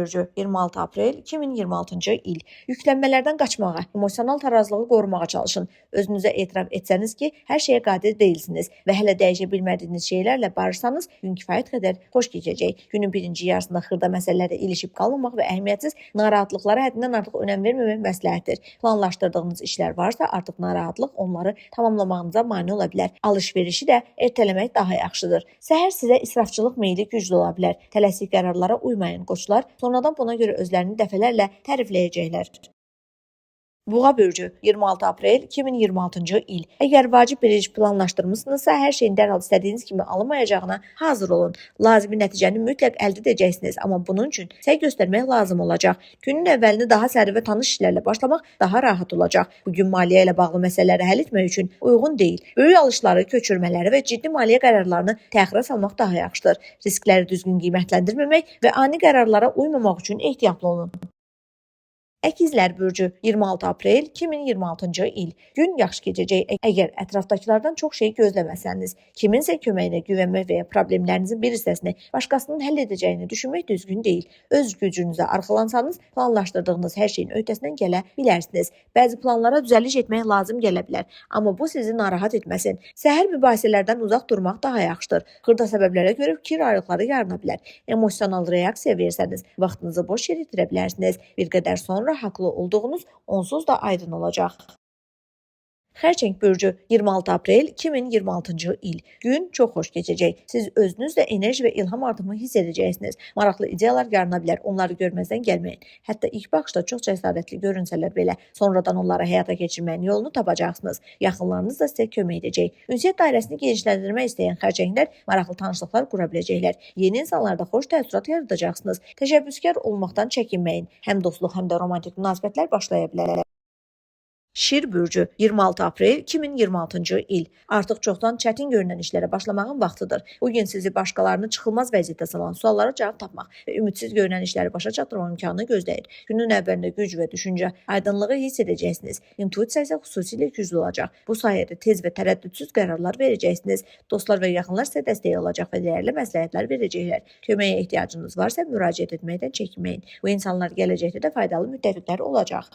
bürcü 26 aprel 2026-cı il. Yüklənmələrdən qaçmağa, emosional tarazlığı qorumağa çalışın. Özünüzə etiraf etsəniz ki, hər şeyə qadir deyilsiniz və hələ dəyişə bilmədiyiniz şeylərlə barışsanız, gün kifayət qədər xoş keçəcək. Günün birinci yarısında xırda məsələlərə ilişib qalmamaq və əhəmiyyətsiz narahatlıqlara həddindən artıq önəm verməmək məsləhətdir. Planlaşdırdığınız işlər varsa, artıq narahatlıq onları tamamlamağınıza mane ola bilər. Alış-verişi də ertələmək daha yaxşıdır. Səhər sizə israfçılıq meyli güclü ola bilər. Tələsik qərarlara uymayın qoçlar. Sonradan buna görə özlərini dəfələrlə tərifləyəcəklər. Boğa bürcü 26 aprel 2026-cı il. Əgər vacib bir iş planlaşdırmısınızsa, hər şeyin dərhal istədiyiniz kimi alınmayacağına hazır olun. Lazımi nəticəni mütləq əldə edəcəksiniz, amma bunun üçün səy göstərmək lazım olacaq. Günün əvvəlini daha səri və tanış işlərlə başlamaq daha rahat olacaq. Bu gün maliyyə ilə bağlı məsələləri həll etmək üçün uyğun deyil. Böyük alışları, köçürmələri və ciddi maliyyə qərarlarını təxirə salmaq daha yaxşıdır. Riskləri düzgün qiymətləndirməmək və ani qərarlara uymamaq üçün ehtiyatlı olun. Əkizlər bürcü 26 aprel 2026-cı il. Gün yaxşı keçəcək əgər ətrafdakılardan çox şey gözləməsəniz. Kiminsə köməyinə güvənmək və ya problemlərinizin bir hissəsini başqasının həll edəcəyini düşünmək düzgün deyil. Öz gücünüzə arxalansanız, planlaşdırdığınız hər şeyin öhdəsindən gələ bilərsiniz. Bəzi planlara düzəliş etmək lazım gələ bilər, amma bu sizi narahat etməsin. Səhər mübahisələrdən uzaq durmaq daha yaxşıdır. Xırda səbəblərə görə fikir ayrılıqları yarana bilər. Emosional reaksiya versəniz, vaxtınızı boş yerə itirə bilərsiniz. Bir qədər sonra haqlı olduğunuz onsuz da aydın olacaq. Xərçəng bürcü 26 aprel 2026-cı il. Gün çox xoş keçəcək. Siz özünüz də enerji və ilham artımı hiss edəcəksiniz. Maraqlı ideyalar yarana bilər. Onları görməzdən gəlməyin. Hətta ilk baxışda çox cəsarətli görünsələr belə, sonradan onları həyata keçirməyin yolunu tapacaqsınız. Yaxınlarınız da sizə kömək edəcək. Ünsiyyət dairəsini genişləndirmək istəyən xərçənglər maraqlı tanışlıqlar qura biləcəklər. Yeni insanlarda xoş təəssürat yaradacaqsınız. Təşəbbüskar olmaqdan çəkinməyin. Həm dostluq, həm də romantik münasibətlər başlaya bilər. Şir bürcü 26 aprel 2026-cı il. Artıq çoxdan çətin görünən işlərə başlamağın vaxtıdır. Bu gün sizi başqalarını çıxılmaz vəziyyətə salan suallara cavab tapmaq və ümidsiz görünən işləri başa çatdırmaq imkanı gözləyir. Günün əvvəlində güc və düşüncə aydınlığı hiss edəcəksiniz. İntuisiya isə xüsusilə güclü olacaq. Bu sayədə tez və tərəddüdsüz qərarlar verəcəksiniz. Dostlar və yaxınlar sizə dəstək olacaq və dəyərli məsləhətlər verəcəklər. Köməyə ehtiyacınız varsa müraciət etməkdən çəkinməyin. Bu insanlar gələcəkdə də faydalı müttəfiqlər olacaq.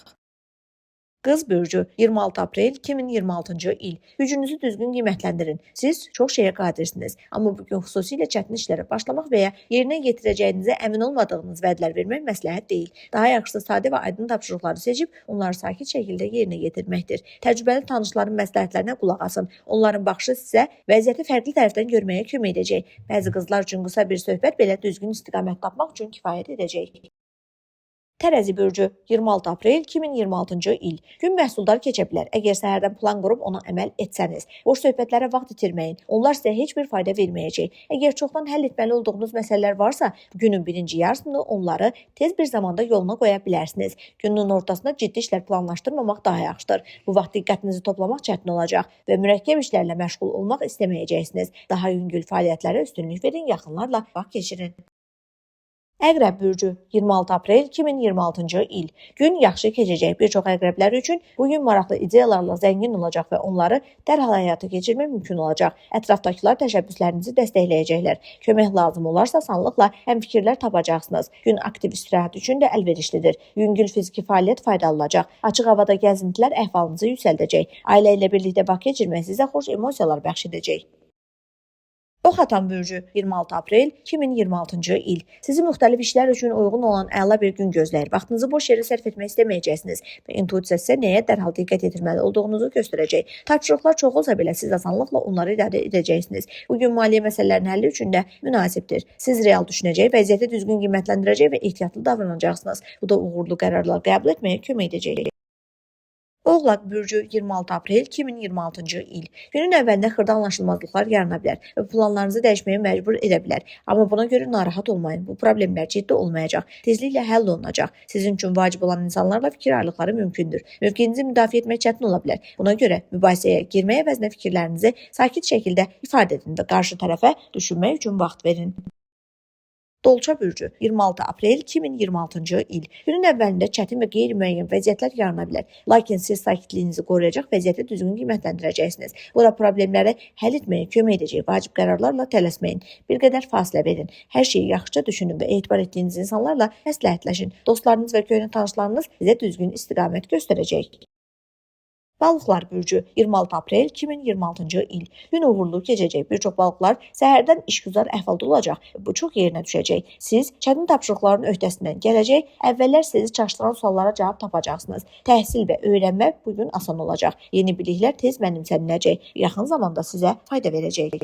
Qız bürcü 26 aprel 2026-cı il. Gücünüzü düzgün qiymətləndirin. Siz çox şeyə qadirsiniz. Amma bu gün xüsusilə çətin işlərə başlamaq və ya yerinə yetirəcəyinizə əmin olmadığınız vədlər vermək məsləhət deyil. Daha yaxşısı sadə və aydın tapşırıqları seçib onları sakit şəkildə yerinə yetirməkdir. Təcrübəli tanışların məsləhətlərinə qulaq asın. Onların baxışı sizə vəziyyəti fərqli tərəfdən görməyə kömək edəcək. Bəzi qızlar üçün qısa bir söhbət belə düzgün istiqamət tapmaq üçün kifayət edəcək. Tərəzi bürcü 26 aprel 2026-cı il. Gün məhsuldar keçə bilər. Əgər səhərdən plan qurub ona əməl etsəniz. Boş söhbətlərə vaxt itirməyin. Onlar sizə heç bir fayda verməyəcək. Əgər çoxdan həll etməli olduğunuz məsələlər varsa, günün birinci yarısında onları tez bir zamanda yoluna qoya bilərsiniz. Günün ortasında ciddi işlər planlaşdırmamaq daha yaxşıdır. Bu vaxt diqqətinizi toplamaq çətin olacaq və mürəkkəb işlərlə məşğul olmaq istəməyəcəksiniz. Daha yüngül fəaliyyətlərə üstünlük verin, yaxınlarla vaxt keçirin. Əqrəb bürcü 26 aprel 2026-cı il. Gün yaxşı keçəcək. Bir çox əqrəblər üçün bu gün maraqlı ideyalarla zəngin olacaq və onları dərhal həyata keçirmək mümkün olacaq. Ətrafdakılar təşəbbüslərinizi dəstəkləyəcəklər. Kömək lazım olarsa asanlıqla həmfikirlər tapacaqsınız. Gün aktiv istirahət üçün də əlverişlidir. Yüngül fiziki fəaliyyət faydalı olacaq. Açıq havada gəzintilər əhvalınızı yüksəldəcək. Ailə ilə birlikdə vaxt keçirmək sizə xoş emosiyalar bəxş edəcək. Ox atan bürcü 26 aprel 2026-cı il. Sizi müxtəlif işlər üçün uyğun olan əla bir gün gözləyir. Vaxtınızı boş yerə sərf etmək istəməyəcəksiniz və intuisiya sizə nəyə dərhal diqqət yetirməli olduğunuzu göstərəcək. Tapşırıqlar çox olsa belə siz asanlıqla onları idarə edəcəksiniz. Bu gün maliyyə məsələlərinin həlli üçün də münasibdir. Siz real düşünəcək, vəziyyəti düzgün qiymətləndirəcək və ehtiyatlı davranacaqsınız. Bu da uğurlu qərarlar qəbul etməyə kömək edəcək. Oğlaq bürcü 26 aprel 2026-cı il. Günün əvvəlində xırda anlaşılmazlıqlar yarana bilər və planlarınızı dəyişməyə məcbur edə bilər. Amma buna görə narahat olmayın. Bu problemlər ciddi olmayacaq. Tezliklə həll olunacaq. Sizin üçün vacib olan insanlarla fikir ayrılıqları mümkündür. Mövqeyinizi müdafiə etmək çətin ola bilər. Buna görə mübahisəyə girmək əvəzinə fikirlərinizi sakit şəkildə ifadə edin və qarşı tərəfə düşünmək üçün vaxt verin. Dolça bürcü 26 aprel 2026-cı il. Günün əvvəlində çətin və qeyri-müəyyən vəziyyətlər yarana bilər. Lakin siz sakitliyinizi qoruyacaq vəziyyəti düzgün qiymətləndirəcəksiniz. Bu da problemləri həll etməyə kömək edəcək. Vacib qərarlarla tələsməyin. Bir qədər fasilə verin. Hər şeyi yaxşıca düşünün və etibar etdiyiniz insanlarla məsləhətləşin. Dostlarınız və köhnə tanışlarınız sizə düzgün istiqamət göstərəcək. Balıqlar bürcü 26 aprel 2026-cı il. Gün uğurlu keçəcək. Bir çox balıqlar səhərdən işgüzar əhvalda olacaq. Bu çox yerinə düşəcək. Siz çətin tapşırıqların öhdəsindən gələcək, əvvəllər sizi çaşdıran suallara cavab tapacaqsınız. Təhsil və öyrənmə bu gün asan olacaq. Yeni biliklər tez mənimsəniləcək. Yaxın zamanda sizə fayda verəcək.